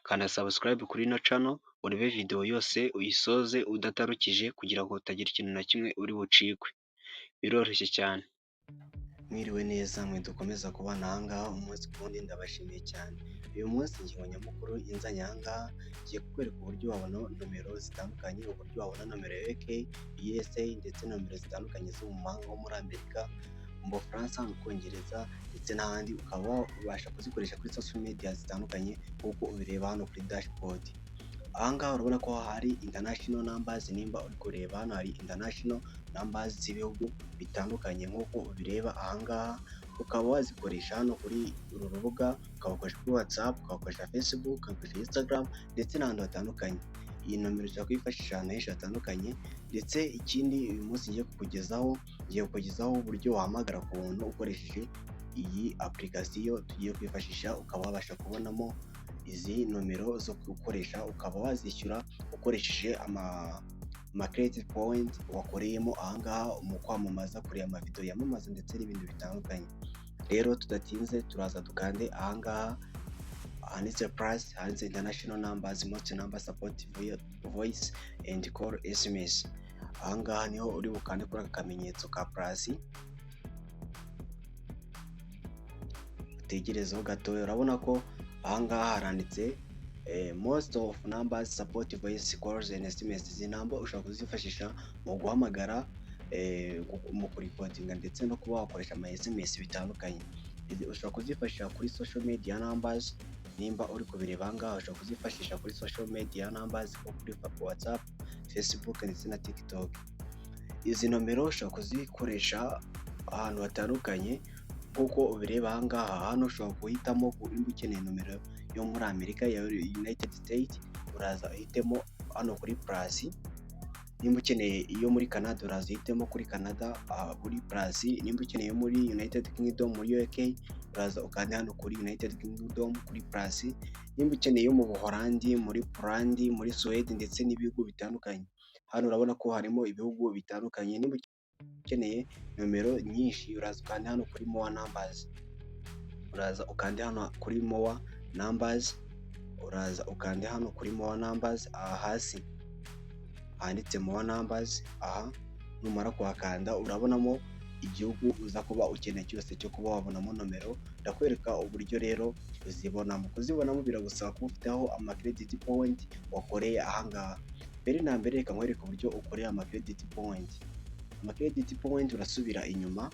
Kanda subscribe kuri ino channel, urebe video yose uyisoze udatarukije kugira ngo utagira ikintu na kimwe uri bucikwe. Biroroshye cyane. Mwiriwe neza mwe dukomeza kubana aha ngaha umunsi ku wundi, ndabashimiye cyane. Uyu munsi ingingo nyamukuru inzanye aha ngaha, ngiye kukwereka uburyo wabona nomero zitandukanye, uburyo wabona nomero ya UK, USA ndetse na nomero zitandukanye zo mu mahanga nko muri Amerika, mu Bufaransa, mu Bwongereza ndetse n'ahandi, ukaba wabasha kuzikoresha kuri social media zitandukanye nk'uko ubireba hano kuri dashboard. Aha ngaha urabona ko hari international numbers. Nimba uri kureba hano, hari international numbers z'ibihugu bitandukanye nk'uko ubireba aha ngaha, ukaba wazikoresha hano kuri uru rubuga, ukabakoresha kuri WhatsApp, ukabakoresha Facebook, ukabakoresha Instagram ndetse n'ahandi hatandukanye. Iyi nomero ushobora kuyifashisha ahantu henshi hatandukanye. Ndetse ikindi uyu munsi ngiye kukugezaho uburyo wahamagara ku buntu ukoresheje iyi application tugiye kwifashisha, ukaba wabasha kubonamo izi nomero zo gukoresha, ukaba wazishyura ukoresheje ama credit point wakoreyemo ahangaha mu kwamamaza, kureba amavideo yamamaza ndetse n'ibindi bitandukanye. Rero tudatinze, turaza dukande ahangaha handitse plus, handitse international numbers, most number support voice and call, SMS. Ahangaha niho uri bukande kuri aka kamenyetso ka plus, utegerezeho gatoya. Urabona ko ahangaha haranditse most of numbers support voice calls and SMS. Izi namba ushobora kuzifashisha mu guhamagara, mu kurecordinga ndetse no kuba wakoresha ama SMS bitandukanye. Ushobora kuzifashisha kuri social media numbers. Nimba uri kubireba ahangaha, ushobora kuzifashisha kuri social media numbers nko kuri WhatsApp, Facebook ndetse na TikTok. Izi nomero ushobora kuzikoresha ahantu hatandukanye nk'uko ubireba aha ngaha. Hano ushobora guhitamo nimba ukeneye nomero yo muri Amerika ya United States, uraza uhitemo hano kuri plus. Nimba ukeneye iyo muri Canada, uraza uhitemo kuri Canada kuri plus. Nimba ukeneye iyo muri United Kingdom, muri UK, uraza ukanda hano kuri United Kingdom kuri plus. Nimba ukeneye iyo mu Buholandi, muri Poland, muri Suwede ndetse n'ibihugu bitandukanye, hano urabona ko harimo ibihugu bitandukanye. Nimba ukeneye nomero nyinshi, uraza ukanda hano kuri more numbers, uraza ukande hano kuri more numbers, uraza ukande hano kuri more numbers aha hasi handitse more numbers. Aha numara kuhakanda, urabonamo igihugu uza kuba ukeneye cyose cyo kuba wabonamo nomero. Ndakwereka uburyo rero uzibonamo. Kuzibonamo biragusaba kuba ufiteho ama credit point wakoreye ahangaha. Mbere na mbere, reka nkwereke uburyo ukorera ama credit point. Ama credit point, urasubira inyuma,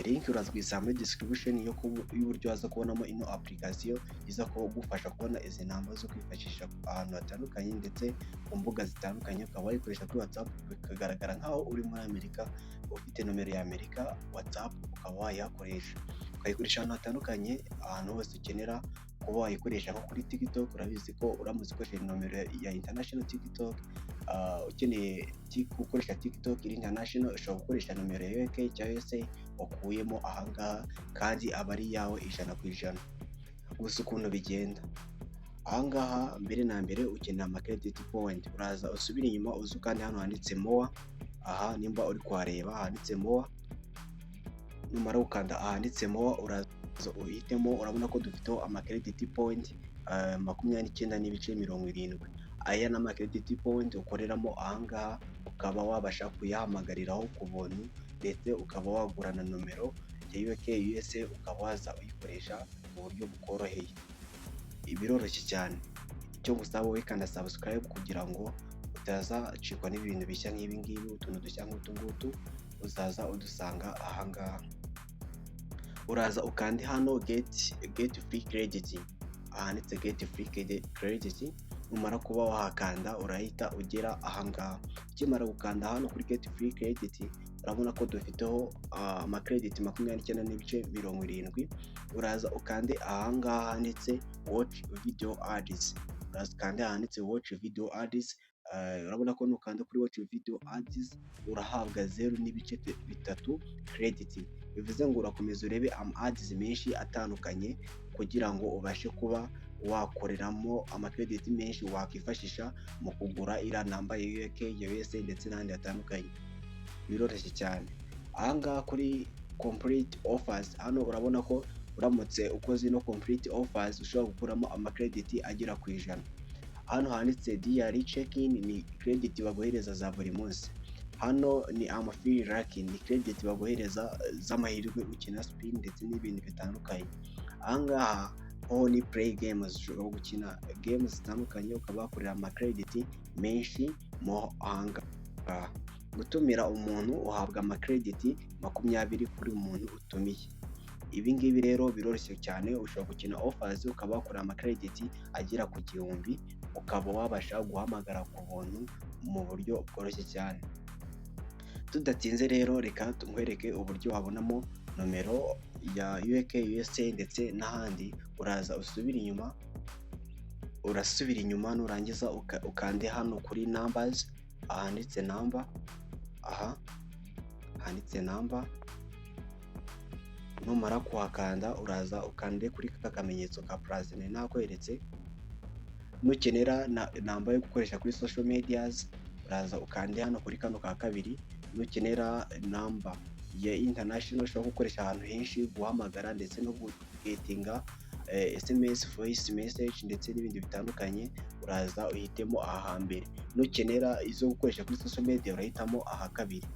link uraza kuyisanga muri description y'uburyo waza kubonamo ino application iza kugufasha kubona izi namba zo kwifashisha ahantu hatandukanye ndetse ku mbuga zitandukanye, ukaba wayikoresha kuri WhatsApp bikagaragara nkaho uri muri Amerika, ufite nomero ya Amerika, WhatsApp ukaba wayihakoresha, ukayikoresha ahantu hatandukanye, ahantu hose ukenera kuba wayikoresha nko kuri TikTok. Urabizi ko uramutse ukoresheje nomero ya international TikTok, ukeneye gukoresha TikTok iri international, ushobora gukoresha nomero ya UK cyangwa USA wakuyemo ahangaha, kandi aba ari iyawe 100%. Gusa ukuntu bigenda ahangaha, mbere na mbere ukeneye ama credit point. Uraza usubire inyuma, uze ukande hano handitse more aha. Nimba uri kuhareba handitse more, numara gukanda ahanditse more, uraza uhitemo. Urabona ko dufiteho ama credit point 29.70. Aya ni ama credit point ukoreramo ahangaha, ukaba wabasha kuyahamagariraho ku buntu ndetse ukaba wagura na nomero ya UK, USA, ukaba waza uyikoresha mu buryo bukoroheye. Biroroshye cyane. Icyo ngusaba wowe, kanda subscribe kugira ngo utazacikwa n'ibintu bishya nk'ibi ngibi, utuntu dushya nk'utu ngutu uzaza udusanga aha ngaha. Uraza ukande hano get free credit, ahanditse get free credit. Numara kuba wahakanda, urahita ugera aha ngaha. Ukimara gukanda hano kuri get free credit, urabona ko dufiteho ama credit 29.70. Uraza ukande aha ngaha handitse watch video ads. Uraza ukande ahanditse watch video ads. Urabona ko nukanda kuri watch video ads, urahabwa 0.3 credit. Bivuze ngo urakomeza urebe ama ads menshi atandukanye kugira ngo ubashe kuba wakoreramo ama credit menshi wakwifashisha mu kugura iriya namba ya UK, ya USA ndetse n'ahandi hatandukanye. Biroroshye cyane. Aha ngaha kuri complete offers, hano urabona ko Uramutse ukoze ino complete offers, ushobora gukuramo amacredit agera ku 100. Hano handitse daily check-in ni credit baguhereza za buri munsi. Hano ni I'm feel lucky, ni credit baguhereza z'amahirwe, ukina spin ndetse n'ibintu bitandukanye. Ahangaha ho ni play games, ushobora gukina games zitandukanye ukaba wakorera amacredit menshi mo ahangaha. Gutumira umuntu, uhabwa amacredit 20 kuri muntu utumiye. Ibi ngibi rero biroroshye cyane, ushobora gukina offers ukaba wakorera amacredit agera ku 1000, ukaba wabasha guhamagara ku buntu mu buryo bworoshye cyane. Tudatinze rero, reka nkwereke uburyo wabonamo nomero ya UK, USA ndetse n'ahandi. Uraza usubire inyuma, urasubira inyuma, nurangiza ukande hano kuri numbers, ahanditse number, aha handitse number. Numara kuhakanda, uraza ukande kuri ka kamenyetso ka plus nari nakweretse. Nukenera namba yo gukoresha kuri social medias, uraza ukande hano kuri kano ka kabiri. Nukenera namba ya international ushobora gukoresha ahantu henshi, guhamagara ndetse no kugettinga SMS, voice message ndetse n'ibindi bitandukanye, uraza uhitemo aha hambere. Nukenera izo gukoresha kuri social media, urahitamo aha kabiri.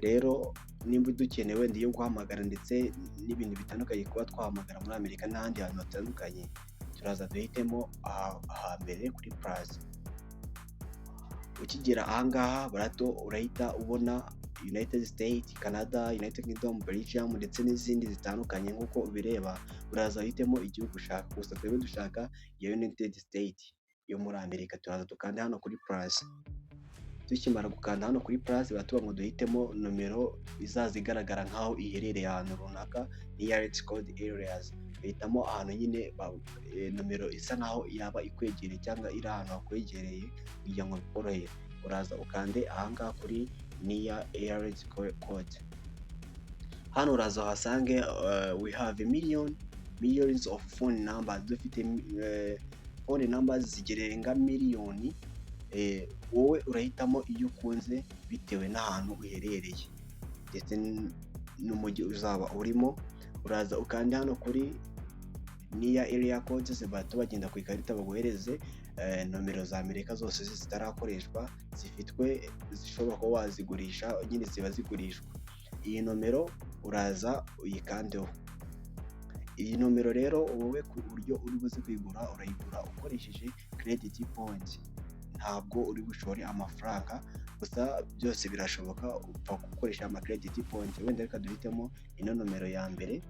Rero nimba dukeneye wenda iyo guhamagara ndetse n'ibintu bitandukanye, kuba twahamagara muri Amerika n'ahandi hantu hatandukanye, turaza duhitemo aha hambere kuri plus. Ukigera ahangaha barato, urahita ubona United States, Canada, United Kingdom, Belgium ndetse n'izindi zitandukanye nk'uko ubireba. Uraza uhitemo igihugu ushaka, gusa twebwe dushaka iya United States yo muri Amerika. Turaza dukanda hano kuri plus. Tukimara gukanda hano kuri plus, baratubwira ngo duhitemo nomero izaza igaragara nk'aho iherereye ahantu runaka, nearest code areas. Uhitamo ahantu nyine nomero isa nkaho yaba ikwegereye cyangwa iri ahantu hakwegereye kugira ngo bikorohere. Uraza ukande ahangaha kuri near area code. Hano uraza uhasange we have a million millions of phone numbers, dufite phone numbers zigerenga miliyoni. Wowe urahitamo iyo ukunze bitewe n'ahantu uherereye ndetse n'umujyi uzaba urimo. Uraza ukande hano kuri near area codes, bahita bagenda ku ikarita baguhereze nomero za Amerika zose zitarakoreshwa, zifitwe, zishobora kuba wazigurisha nyine, ziba zigurishwa. Iyi nomero uraza uyikandeho. Iyi nomero rero, wowe ku buryo uri buze kuyigura, urayigura ukoresheje credit point, ntabwo uri bushore amafaranga. Gusa byose birashoboka, upfa gukoresha ama credit point. Wenda reka duhitemo ino nomero ya mbere,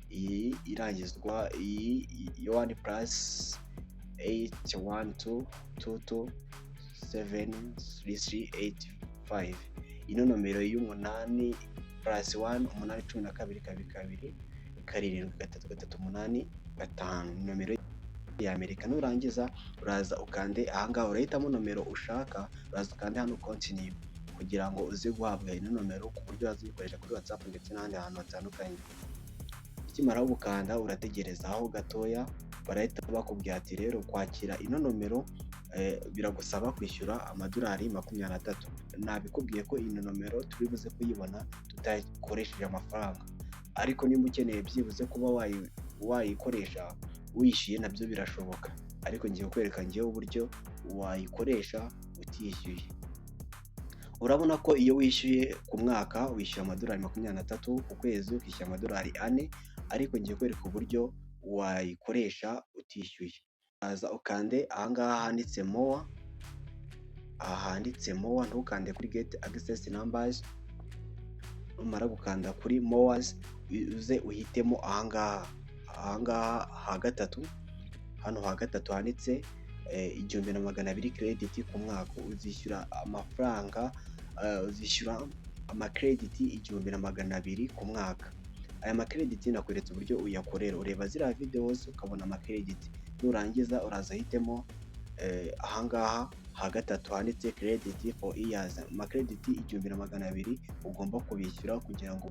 iyi irangizwa, iyi one +8122273385. Ino nomero y'umunani, +1 8 12 2 2 7 3 3 8 5, nomero ya Amerika. Nurangiza uraza ukande ahangaha, urahitamo nomero ushaka, uraza ukande hano continue kugira ngo uze guhabwa ino nomero ku buryo waza uyikoresha kuri WhatsApp ndetse n'ahandi hantu hatandukanye. Ukimara gukanda, urategerezaho gatoya, barahita bakubwira ati rero kwakira ino nomero biragusaba kwishyura amadolari 23. Nabikubwiye ko ino nomero turi buze kuyibona tutakoresheje amafaranga, ariko niba ukeneye byibuze kuba wayikoresha wishyuye, nabyo birashoboka, ariko ngiye kukwereka ngewe uburyo wayikoresha utishyuye. Urabona ko iyo wishyuye ku mwaka wishyura amadolari 23, ku kwezi ukishyura amadolari 4, ariko ngiye kwereka uburyo wayikoresha utishyuye. Uraza ukande ahangaha handitse more, aha handitse more, ntukande kuri get access numbers. Numara gukanda kuri more, uze uhitemo ahangaha ha gatatu, hano ha gatatu handitse 1200 credit ku mwaka. Uzishyura amafaranga, uzishyura amacredit 1200 ku mwaka. Aya macredit nakweretse uburyo uyakorera, ureba ziriya videos ukabona amacredit. Nurangiza uraza uhitemo ahangaha ha gatatu handitse credit for years, amacredit 1200 ugomba kubishyura kugira ngo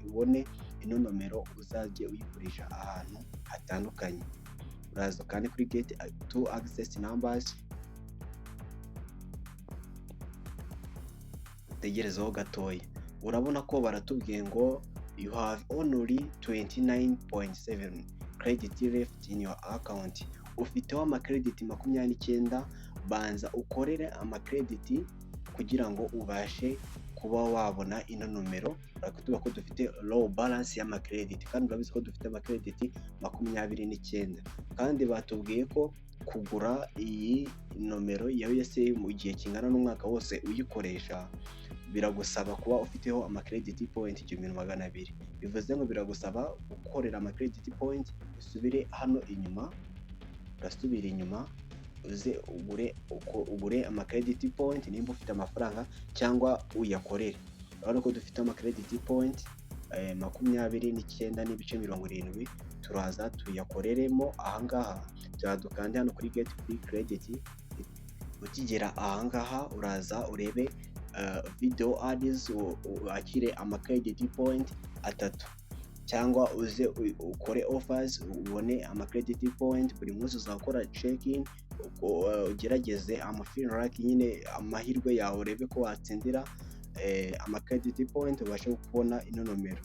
ubone ino nomero, uzajye uyikoresha ahantu hatandukanye. Uraza kandi kuri get to access numbers, utegerezeho gatoya. Urabona ko baratubwiye ngo You have only 29.7 credit left in your account. Ufiteho amacredit 29, banza ukorere amacredit kugira ngo ubashe kuba wabona ino nomero. Barakutubwira ko dufite low balance y'amacredit, kandi urabizi ko dufite amacredit 29, kandi batubwiye ko kugura iyi nomero ya USA mu gihe kingana n'umwaka wose uyikoresha biragusaba kuba ufiteho amacredit point 1200. Bivuze ngo biragusaba gukorera amacredit point. Usubire hano inyuma, urasubira inyuma uze ugure, ugure amacredit point nimba ufite amafaranga cyangwa uyakorere. Urabona ko dufite amacredit point 29.70, turaza tuyakoreremo ahangaha, dukande hano kuri get free credit. Ukigera ahangaha uraza urebe video ads, wakire amacredit point 3, cyangwa uze ukore offers ubone amacredit point. Buri munsi uzakora check in, ugerageze amafin nyine amahirwe yawe, urebe ko watsindira amacredit point ubashe kubona ino nomero.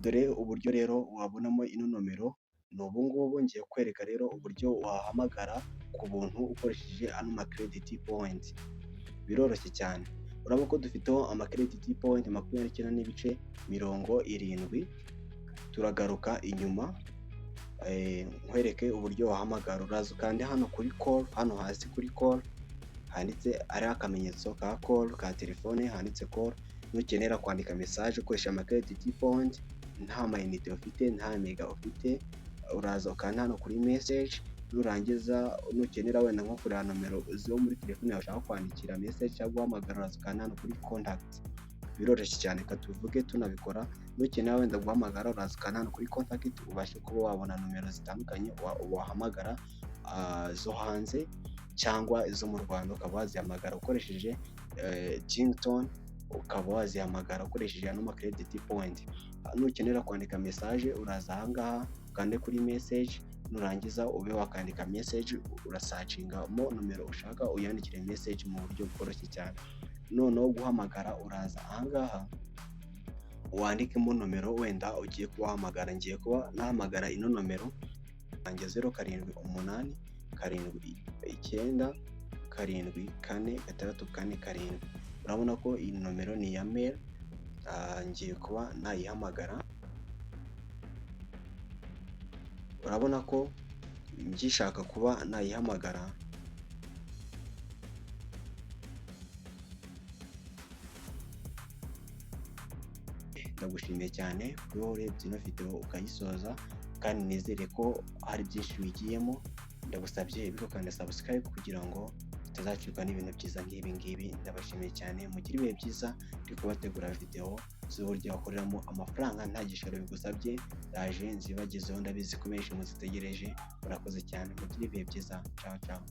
Dore uburyo rero wabonamo ino nomero ni ubu ngubu. Ngiye kwereka rero uburyo wahamagara ku buntu ukoresheje ano macredit point. Biroroshye cyane. Urabona ko dufiteho amacredit point 29.70. Turagaruka inyuma nkwereke uburyo wahamagara. Uraza ukande hano kuri call, hano hasi kuri call handitse, ariho akamenyetso ka call ka telefone handitse call. Nukenera kwandika message ukoresha amacredit point, nta mayinite ufite, nta mega ufite, uraza ukanda hano kuri message. Nurangiza, nukenera wenda nko kureba nomero zo muri telefone yawe ushaka kwandikira message cyangwa guhamagara, uraza ukanda hano kuri contact. Biroroshye cyane, reka tuvuge tunabikora. Nukenera wenda guhamagara, uraza ukanda hano kuri contact, ubashe kuba wabona nomero zitandukanye wahamagara zo hanze cyangwa izo mu Rwanda, ukaba wazihamagara ukoresheje ringtone, ukaba wazihamagara ukoresheje ano macredit point. Nukenera kwandika message, uraza ahangaha ukande kuri message. Nurangiza ube wakandika message, urasearchingamo nomero ushaka uyandikire message mu buryo bworoshye cyane. Noneho guhamagara, uraza ahangaha wandikemo nomero wenda ugiye kubahamagara. Ngiye kuba nahamagara ino nomero yanjye, 0787946447. Urabona ko iyi nomero ni iya male, ngiye kuba nayihamagara. Urabona ko ngishaka kuba nayihamagara. Ndagushimiye cyane kuba urebye ino video ukayisoza, kandi nizere ko hari byinshi wigiyemo. Ndagusabye wibuke subscribe kugira ngo utazacikwa n'ibintu byiza nk'ibi ngibi. Ndabashimiye cyane, mugire ibihe byiza. Ndi kubategura video z'uburyo wakoreramo amafaranga nta gishoro bigusabye, ndaje nzibagezeho, ndabizi ko benshi muzitegereje. Murakoze cyane, mugire ibihe byiza, ciao ciao.